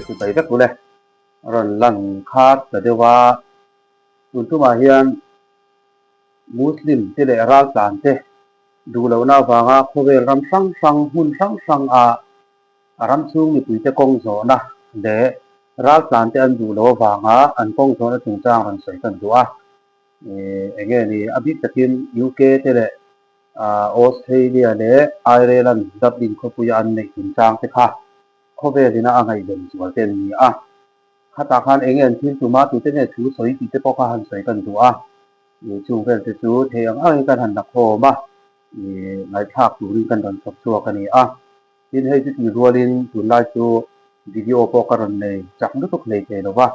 Chibai vek ule. A rawn lan khar ta deuh a, tun tumah hian Muslim te leh raltlan te duh lohna avanga khawvel ram hrang hrang hmun hrang hrang a a ram chhung mipuite kawng zawhna leh raltlan te an duh loh avanga an kawng zawhna chungchang rawn sawi kan duh a. Enge ni a bik takin UK te leh Australia leh Ireland Dublin khawpuia an neih chungchang te kha khawvel ina a ngaihven zual te an ni a. Khatah khan enge an thil tum a, tute nge thu sawi tih te pawh kha han sawi kan duh a. Chung vel te chu thei ang angin kan han la khawm a, ngaihthlak turin kan rawn chhawp chhuak a ni a. Tin, hei chu tih rualin tunlai chu video pawh ka rawn nei chak lutuk hlei thei lo va,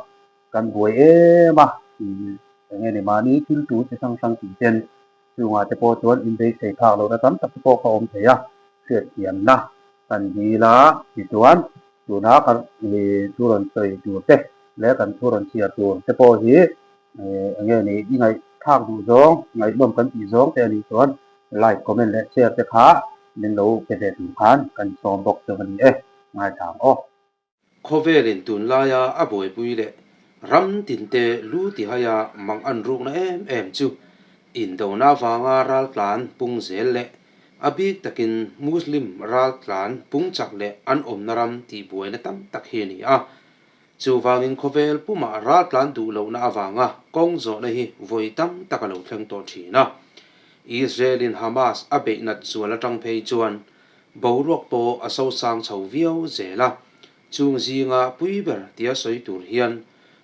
kan buai em a, enge ni mahni thil tur chi hrang hrang tih ten Chungah te pawh chuan inbeisei phak lohna tam tak te pawh ka awm thei a, hriatthiamna kan dil a, tichuan tuna kan thu rawn sawi tur te leh kan thu rawn chhiar tur te pawh hi eng nge ni i ngaihthlak duh zawng, ngaihnawm kan tih zawng te a nih chuan like, comment leh share te kha min lo pe ve tur khan kan sawm bawk chu a ni e, ngaithla ang aw. Khawvelin tunlaia a buaipui leh ram tinte lu tihaia mang an rukna em em chu indona avanga raltlan pung zel leh a bik takin Muslim raltlan pung chak leh an awmna ram tihbuaina tam tak hi a ni a. Chuvangin khawvel pumah raltlan duh lohna avanga kawng zawhna hi vawi tam tak a lo thleng tawh thin a. Israel-in Hamas a beih nat zual atang phei chuan Boruak pawh a sosang chho viau zel a, chung zinga pui ber tia sawi tur hian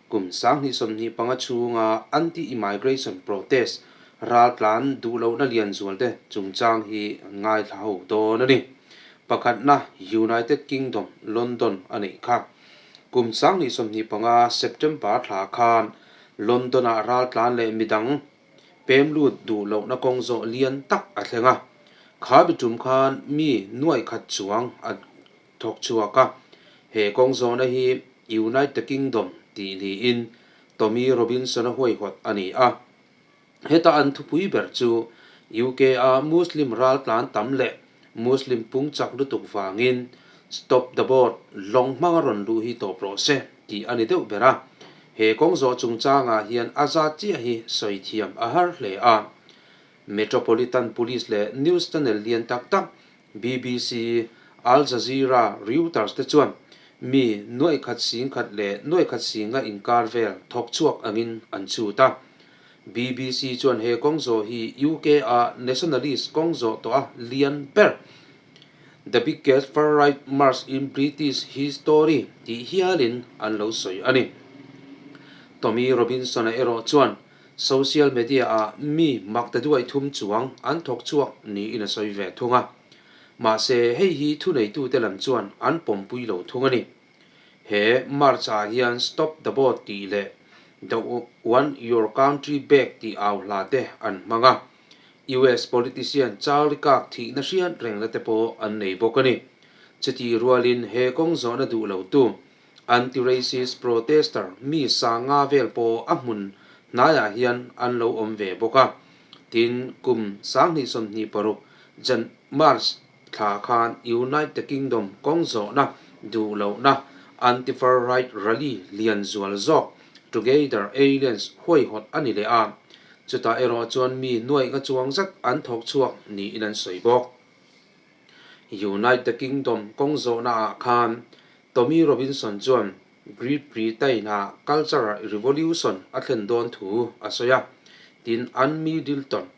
kum 2025 chhunga anti-immigration protest raltlan duh lohna lian zualte chungchang hi ngaithla ho dawn a ni. Pakhatna United Kingdom, London a neih kha. Kum 2025 September thla khan London-ah raltlan leh midang Pem lut duh lohna kawng zawh lian tak a thleng a, kha bitum khan mi nuaih khat chuang a thawk chhuak a. He kawng zawhna hi Unite the Kingdom tih niin Tommy Robinson-a huaihawt a ni a. Heta an thupui ber chu UK-a Muslim raltlan tam leh Muslim pung chak lutuk vangin Stop the Boat lawng hmanga rawn luh hi tawp rawh se tih a ni deuh ber a. He kawng zawh chungchangah hian a zat chiah hi sawi thiam a har hle a. Metropolitan Police leh news channel lian tak tak BBC, Al Jazeera, Reuters te chuan mi nuaih khat sing khat leh nuaih khat singa inkar vel thawk chhuak angin an chhut a. BBC chuan he kawng zawh hi UK-a nationalist kawng zawh tawh a lian ber, The biggest far-right march in British history tih hialin an lo sawi a ni. Tommy Robinson-a erawh chuan social media-ah mi mak ta duai thum chuang an thawk chhuak niin a sawi ve thung a. Mahse, hei hi thuneitute lam chuan an pawmpui lo thung a ni. He March-ah hian Stop the Boat tih leh The Want Your Country Back tih au hla te an hmang a. US politician Charlie Kirk thihna hriat rengna te pawh an nei bawk a ni. Chutih rualin he kawng zawhna duh lotu anti-racist protester mi sanga vel pawh a hmun hnaiah hian an lo awm ve bawk a. Tin, kum 2026 Jan March Thla khan Unite the Kingdom kawng zawhna duh lohna anti-far right rally lian zual zawk Together Alliance huaihawt a ni leh a, chutah erawh chuan mi nuaih nga chuang zat an thawk chhuak niin an sawi bawk. Unite the Kingdom kawng zawhna ah khan Tommy Robinson chuan Great Britain-ah cultural revolution a thlen dawn thu a sawi a, tin Anne Middleton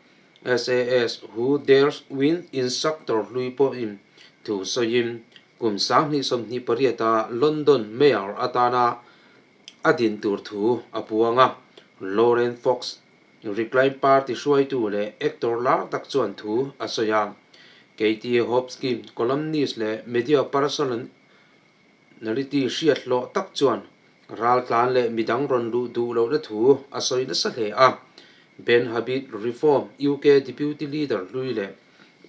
SAS Who Dares Win instructor hlui pawhin thu sawiin kum 2028-a London Mayor atana a din tur thu a puang a. Lauren Fox, Reclaim Party hruaitu leh actor lar tak chuan thu a sawi a. Katie Hopkins, columnist leh media personality hriat hlawh tak chuan Raltlan leh midang rawn luh duh lohna thu a sawi nasa hle a. Ben Habib, Reform UK Deputy Leader hlui leh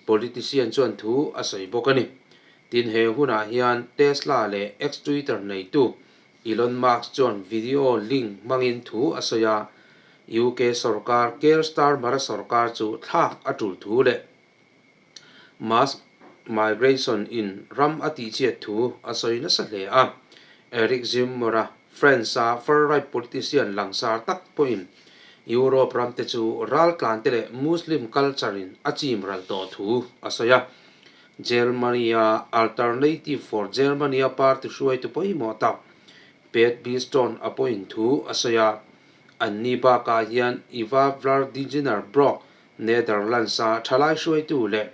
politician chuan thu a sawi bawk a ni. Tin, he hunah hian Tesla leh ex-Twitter neitu Elon Musk chuan video link hmangin thu a sawi a, UK sorkar Keir Starmer-a sorkar chu thlak a tul thu leh Mass migration in ram a tihchhiat thu a sawi nasa hle a. Eric Zemmour-a France-a far-right politician langsar tak pawhin Europe ramte chu raltlante leh Muslim culture-in a chim ral tawh thu a sawi a. Germany-a Alternative for Germany-a party hruaitu pawimawh tak Pat Bistone a pawhin thu a sawi a. Anni bakah hian Eva Vlaardingener Brock, Netherlands-a thalai hruaitu leh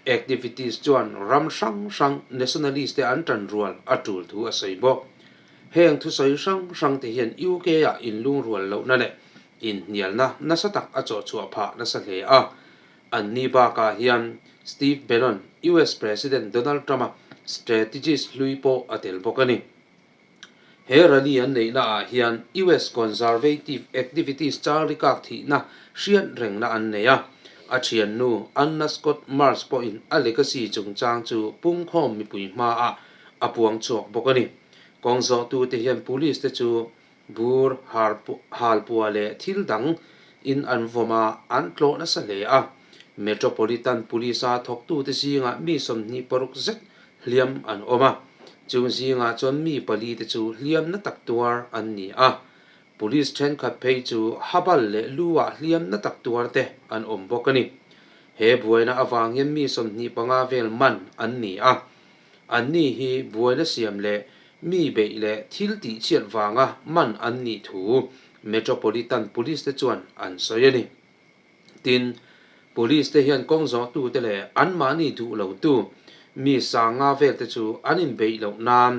activist chuan ram hrang hrang nationalist te an tan rual a tul thu a sawi bawk. Heng thusawi hrang hrang te hian UK-ah inlungrual lohna leh inhnialna nasa tak a chawhchhuah phah nasa hle a. Anni bakah hian Steve Bannon, US President Donald Trump-a strategist hlui pawh a tel bawk a ni. He rally an neihna ah hian US Conservative activist Charlie Kirk thihna hriat rengna an nei a, a thiannu Anna Scott Marsh pawhin a legacy chungchang chu pungkhawm mipui hmaah a puang chhuak bawk a ni. Kawng zawhtute hian police te chu bur, halpua leh thil dang in an vawm a, an tlawh nasa hle a. Metropolitan Police-a thawktute zingah mi 26 zet hliam an awm a, chung zingah chuan mi pali te chu hliam na tak tuar an ni a, police thenkhat phei chu habal leh lu ah hliam na tak tuar te an awm bawk a ni. He buaina avang hian mi 25 vel man an ni a, anni hi buaina siam leh mi beih leh thil tih chhiat vanga man an nih thu Metropolitan Police te chuan an sawi a ni. Tin, Police te hian kawng zawhtute leh anmahni duh lotu mi sanga velte chu an inbeih loh nan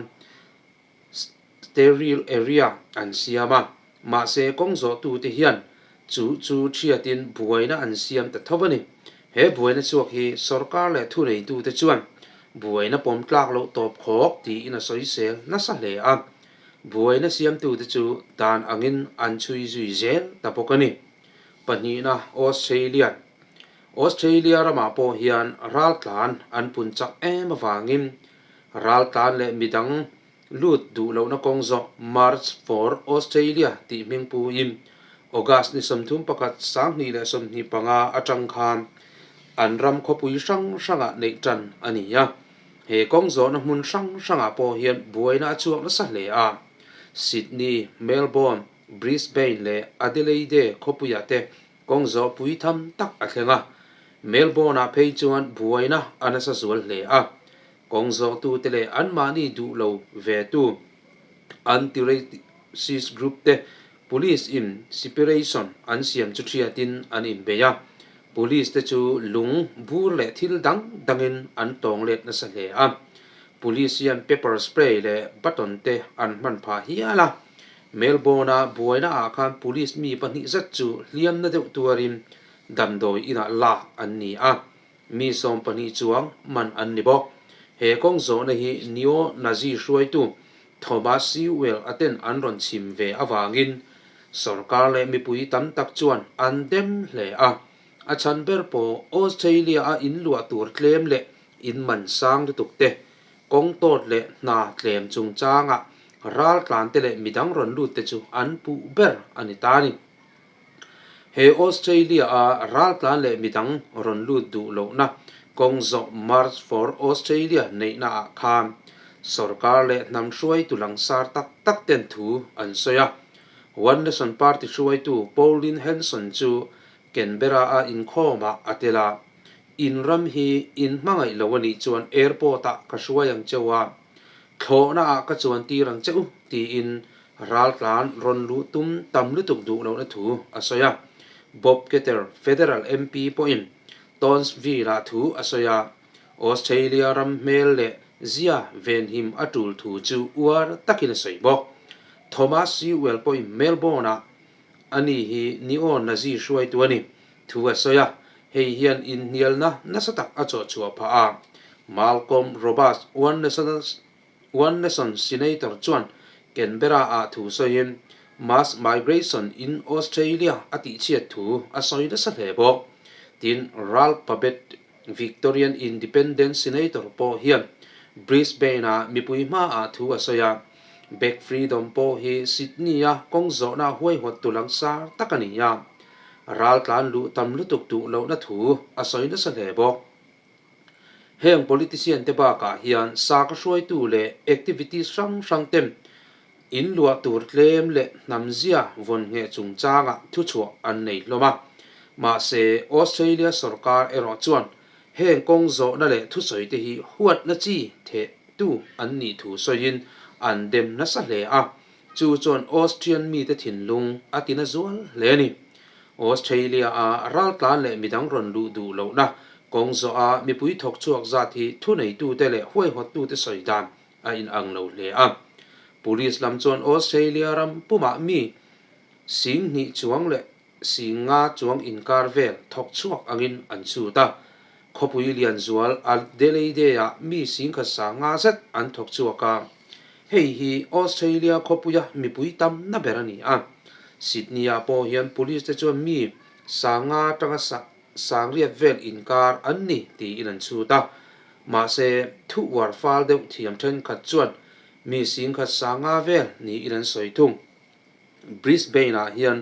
sterile area an siam a, mahse kawng zawhtute hian chu chu thiatin buaina an siam ta tho a ni. He buaina chhuak hi sorkar leh thuneitute chuan buaina pawm tlak loh tawp khawk tiin a sawisel nasa hle a, buaina siamtute chu dan angin an chhui zui zel ta bawk a ni. Pahnihna Australia Australia ramah pawh hian raltlan an pun chak em avangin raltlan leh midang lut duh lohna kawng zawh March for Australia tih hming puin August ni 31 2025 atang khan an ram khawpui hrang hrangah neih tan a ni a. He kawng zawhna hmun hrang hrangah pawh hian buaina a chhuak nasa hle a. Sydney, Melbourne, Brisbane leh Adelaide khawpuiah te kawng zawh pui tham tak a thleng a, Melbourne-ah phei chuan buaina a nasa zual hle a, kawng zawhtute leh anmahni duh lo vetu anti-racist group te police-in separation an siam chu thiatin an inbei a, police te chu lung, bur leh thil dang dangin an tawng let nasa hle a, police hian pepper spray leh baton te an hman phah hial a. Melbourne-a buaina ah khan police mi pahnih zet chu hliamna deuh tuarin damdawi inah lak an ni a, mi 12 chuang man an ni bawk. He kawng zawhna hi neo-Nazi hruaitu Thomas Sewell a ten an rawn chhim ve avangin sorkar leh mipui tam tak chuan an dem hle a. A chhan ber pawh Australia-a inluah tur tlem leh in man sang lutuk te Kawng tawt leh hna tlem chungchangah raltlante leh midang rawn lutte chu an puh ber a ni ta a ni. He Australia-a raltlan leh midang rawn lut duh lohna kawng zawh March for Australia neihnaah khan sorkar leh hnam hruaitu langsar tak tak ten thu an sawi a. One Nation Party hruaitu Pauline Hanson chu Canberra-a inkhawmah a tel a. In ram hi in hmangaih lo a nih chuan airport ah ka hruai ang cheu a, thlawhna ah ka chuan tir ang che u tiin raltlan rawn luh tum tam lutuk duh lohna thu a sawi a. Bob Katter, Federal MP pawhin Townsville ah thu a sawi a, Australia ram hmel leh zia venhim a tul thu chu uar takin a sawi bawk. Thomas Sewell pawhin Melbourne ah Ani hi neo-Nazi hruaitu a ni, thu a sawi a, hei hian inhnialna nasa tak a chawhchhuah phah a. Malcolm Roberts, One National One Nation Senator chuan Canberra-ah thu sawiin mass migration in Australia a tihchhiat thu a sawi nasa hle bawk. Tin, Ralph Babet, Victorian Independent Senator pawh hian Brisbane-ah mipui hmaah thu a sawi a, Back Freedom pawh hi Sydney-a kawng zawhna huaihawt tu langsar tak a ni a, raltlan luh tam lutuk duh lohna thu a sawi nasa hle bawk. Heng politician te bakah hian sakhaw hruaitu leh activities hrang hrang ten. In luah tur tlem leh hnamzia vawn ngheh chungchangah thuchhuah an nei hlawm a. Mahse, Australia sorkar erawh chuan heng kawng zawhna leh thusawi te hi huatna chi thehtu an nih thu sawiin an dem nasa hle a, chu chuan Austrian mite thinlung a tina zual hle a ni. Australia-a raltlan leh midang rawn luh duh lohna kawng zawha mipui thawk chhuak zat hi thuneitute leh huaihawttute sawi dan a inang lo hle a. Police lam chuan Australia ram pumah mi 2000 chuang leh 5000 chuang inkar vel thawk chhuak angin an chhut a. Khawpui lian zual Adelaide-ah mi 1050 zet an thawk chhuak a. Hei hi Australia khawpuia mipui tamna ber a ni a. Sydney-ah pawh hian police te chuan mi 50 atanga 80 vel inkar an ni tiin an chhut a. Mahse, thu uar fal deuh thiam thenkhat chuan mi 1050 vel niin an sawi thung. Brisbane-ah hian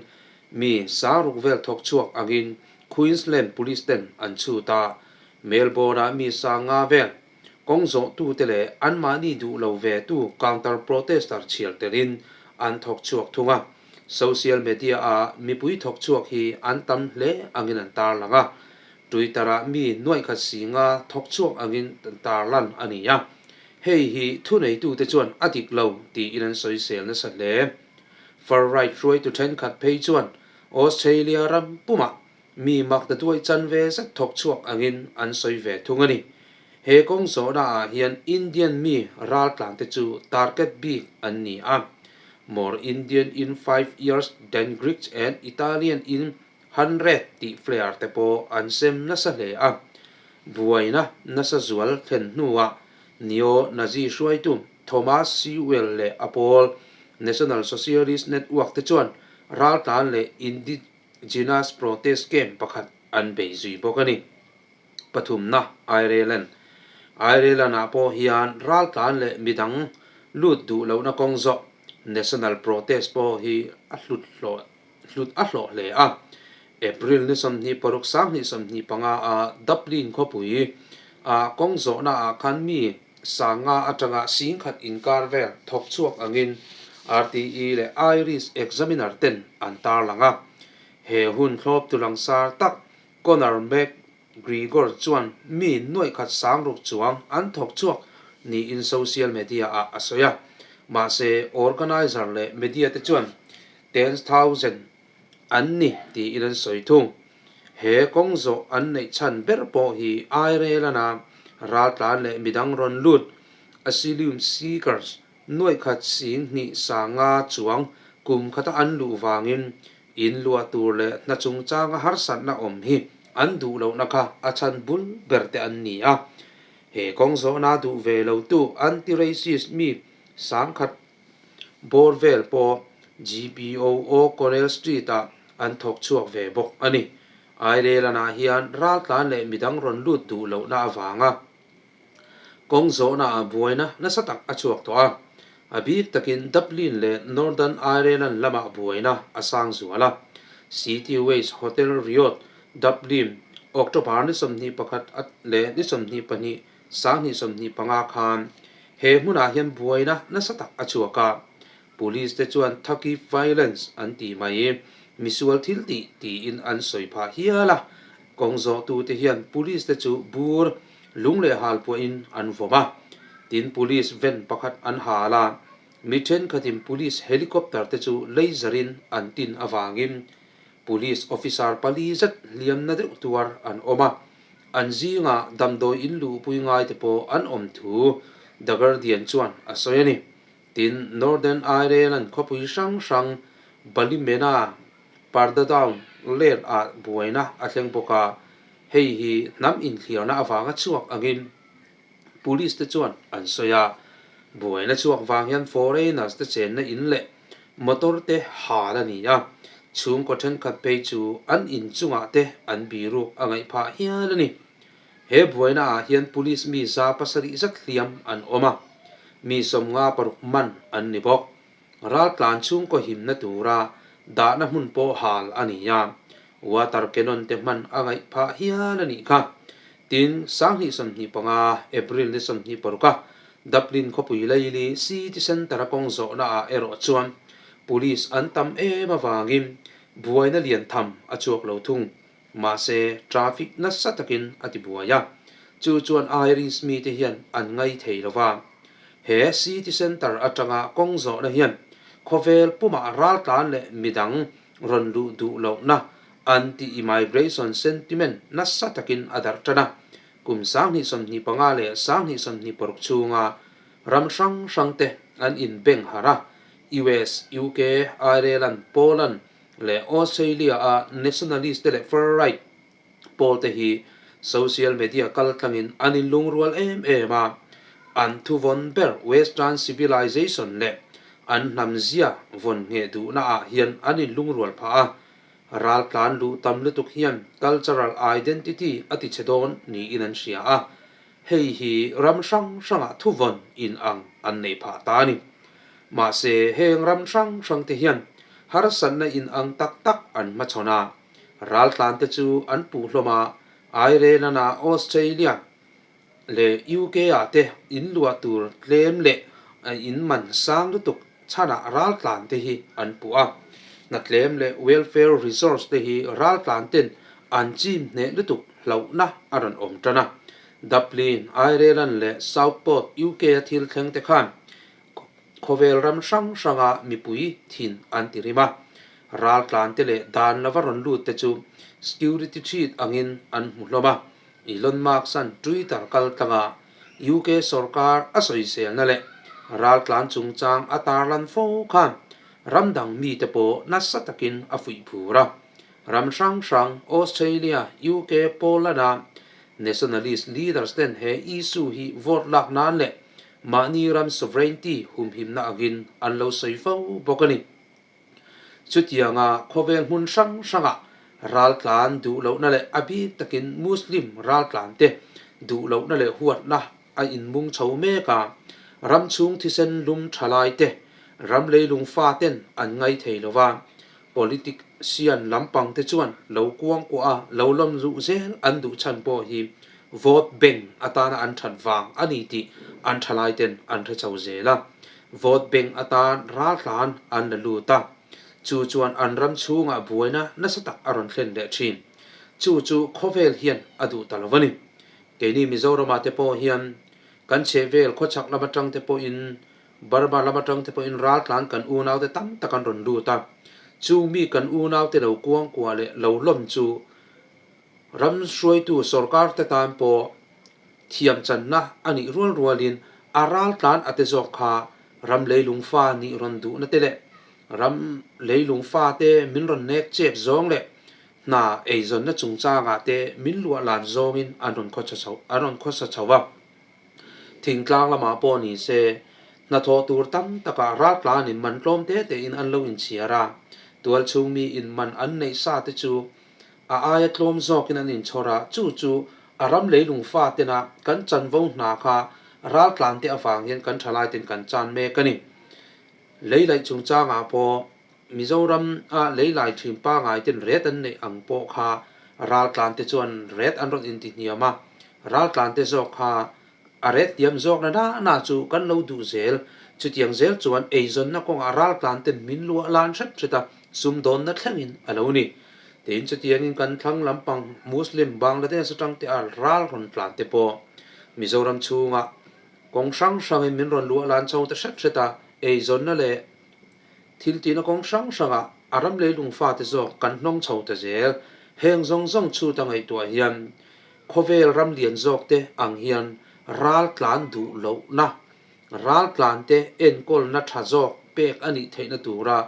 mi 6000 vel thawk chhuak angin Queensland Police ten an chhut a. Melbourne-ah mi 50 vel Kawng zawhtute leh anmahni duh lo ve tu counter protester chhiar telin an thawk chhuak thung a. Social media-a mipui thawk chhuak hi an tam hle angin an tarlang a. Twitter-ah mi nuaihkhat singa thawk chhuak angin tarlan a ni a. Hei hi thuneitute chuan a dik lo tiin an sawisel nasa hle. Far right hruaitu thenkhat phei chuan Australia ram pumah Mi makta duai chanve zet thawk chhuak angin an sawi ve thung a ni. He kawng zawhna ah hian Indian mi raltlan te chu target bik an ni a. More Indian in 5 years than Greeks and Italian in 100 tih flare te pawh an sem nasa hle a. Buaina nasa zual thlen hnuah Neo-Nazi hruaitu Thomas Sewell leh a pawl National Socialist Network te chuan raltlan leh Indi Genus Protest Camp pakhat an bei zui bawk a ni. Pathumna, Ireland. Ireland-ah pawh hian raltlan leh midang lut duh lohna kawng zawh National Protest pawh hi a hlut hlawh hlut a hlawh hle a. April ni 26 2025 a Dublin khawpui a kawng zawhna ah khan mi 50 atanga 10,000 inkar vel thawk chhuak angin RTE leh Irish Examiner ten an tarlang a. He hun thlawp tu langsar tak Conor McGregor chuan mi 1600 chuang an thawk chhuak niin social media ah a sawi a. Mahse, organiser leh media te chuan 10,000 an ni tiin an sawi thung. He kawng zawh an neih chhan ber pawh hi Ireland-a raltlan leh midang rawn lut asylum seekers 10,250 chuang kum khata an luh vangin in luah tur leh hna chungchanga harsatna awm hi an duh lohna kha a chhan bul ber te an ni a. He kawng zawhna duh ve lotu anti-racist mi 10,000 Bawr vel pawh GPO O'Connell Street-ah an thawk chhuak ve bawk a ni. Ireland-ah hian raltlan leh midang rawn lut duh lohna avanga kawng zawhnaah buaina nasa tak a chhuak tawh a. A bik takin Dublin leh Northern Ireland lamah buaina a sang zual a. City Waste Hotel Riot, Dublin, October ni 21 leh ni 22 2025 khan he hmunah hian buaina nasa tak a chhuak a, Police te chuan Thuggy Violence an tih mai, misual thil tih tiin an sawi phah hial a, kawng zawhtute hian Police te chu bur lung leh hal puahin an vawm a, tin Police van pakhat an hal a, mi thenkhatin Police helicopter te chu laser in an tin avangin Police officer pali zet hliamna deuh tuar an awm a. An zingah damdawi in luhpui ngaite pawh an awm thu The Guardian chuan a sawi a ni. Tin, Northern Ireland khawpui hrang hrang Ballymena, Portadown lane ah buaina a thleng bawk a, hei hi hnam inthliarna avanga chhuak angin Police te chuan an sawi a. Buaina chhuak vang hian foreigners te chenna in leh Motor te hal a ni a, chhungkaw thenkhat phei chu an inchungah te an biruk a ngaih phah hial a ni. He buaina ah hian police mi 700 zat hliam an awm a, mi 56 man an ni bawk. Raltlan chhungkaw himna tura dahna hmun pawh hal a ni a, water cannon te hman a ngaih phah hial a nih kha. Tin, 2025 April ni 26 a. Dublin khawpui laili city centre a kawng zawhna ah erawh chuan police an tam em avangin buaina lian tham a chhuak lo thung. Mahse traffic nasa takin a ti buai a, chu chuan Irish mite hian an ngai thei lo va. He city centre atanga kawng zawhna hian khawvel pumah raltlan leh midang rawn luh duh lohna anti-immigration sentiment nasa takin a darh tan a. Kum 2025 leh 2026 chhunga ram hrang hrangte an inbeng harh a, US, UK, Ireland, Poland leh Australia-a nationalist te leh far-right pawl te hi social media kaltlangin an inlungrual em em a, an thuvawn ber Western civilization leh an hnamzia vawn ngheh duhna ah hian an inlungrual phah a, Raltlan luh tam lutuk hian cultural identity a ti chhe dawn niin an hria a, hei hi ram hrang hrangah thuvawn in ang an nei phah ta a ni. Mahse, heng ram hrang hrang te hian harsatna in ang tak tak an hmachhawn a, raltlan te chu an puh hlawm a, Ireland ah Australia, leh UK ah te in luah tur tlem leh in man sang lutuk chhanah raltlan te hi an puh a. Hna tlem leh welfare resource te hi raltlan ten an chim hneh lutuk hlauhna a rawn awm tan a. Dublin, Ireland leh Southport, UK a thil thleng te khan Khawvel ram hrang hranga mipui thin an ti rim a, raltlan te leh dan lova rawn lut te chu security threat angin an hmu hlawm a. Elon Musk-a'n Twitter kaltlanga UK sorkar a sawiselna leh raltlan chungchang a tarlan fo khan ram dang mite pawh nasa takin a fuih phur a. Ram hrang hrang Australia, UK, Poland-a nationalist leaders ten he issue hi vote lak nan leh mahni ram sovereignty humhimna angin an lo sawi fo bawk a ni. Chutianga khawvel hmun hrang hrangah raltlan duh lohna leh a bik takin Muslim raltlante duh lohna leh huatna a inmung chho mek a, ram chhung thisen lum tha laite ram leilung faten an ngai thei lo va, politician lampangte chuan lo kuangkuah a, lo lawm luh zel an duh chhan pawh hi vote bank atana an that vang a ni tih an thalaiten an hre chho zel a. Vote bank atan raltlan an la lut a, chu chuan an ram chhungah buaina nasa tak a rawn thlen leh thin. Chu chu khawvel hian a duh ta lo a ni. Keini Mizoramah te pawh hian kan chhehvel khawchhak lam atang te pawhin Burma lam atang te pawhin raltlan kan unaute tam tak an rawn lut a, chung mi kan unaute lo kuangkuah leh lo lawm chu Ram hruaitu sorkar te tan pawh thiam channa a nih rual rualin a raltlan a te zawk kha ram leilung fa nih rawn duhna te leh ram leilung fa te min rawn nek chep zawng leh hna eizawnna chungchangah te min luah lan zawngin an rawn khawsa chho an rawn khawsa chho a. Thingtlang lamah pawh ni se hnathawh tur tam takah raltlanin man tlawm te tein an lo inchhiar a, tualchhung mi in man an neih sa te chu A aia tlawm zawkin an inchhawr a, chu chu a ram leilung fa tena kan chanvo hna kha raltlante avang hian kan thalaiten kan chan mek a ni. Lei laih chungchangah pawh Mizoram a lei lai thin pangai ten ret an neih ang pawh kha raltlante chuan ret an rawn intihniam a, raltlante zawk kha A ret diam zawk na na na chu kan lo duh zel. Chutiang zel chuan eizawnna kawngah raltlan ten min luah lan hret hret a, sumdawnna thlengin a lo ni. Tiin chutiangin kan thlang lampang Muslim Bangladesh atang te a ral rawn tlan te pawh Mizoram chhungah kawng hrang hrangin min rawn luah lan chho ta hret hret a, eizawnna leh thil tihna kawng hrang hrangah a ram leilung fate zawk kan hnawng chho ta zel. Heng zawng zawng chhuta ngaihtuah hian Khawvel ram lian zawkte ang hian raltlan duh lohna, raltlante enkawlna tha zawk pek a nih theihna tura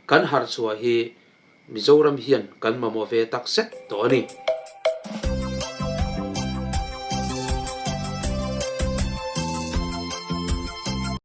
kan harhchhuah hi Mizoram hian kan mamawh ve tak zet tawh a ni.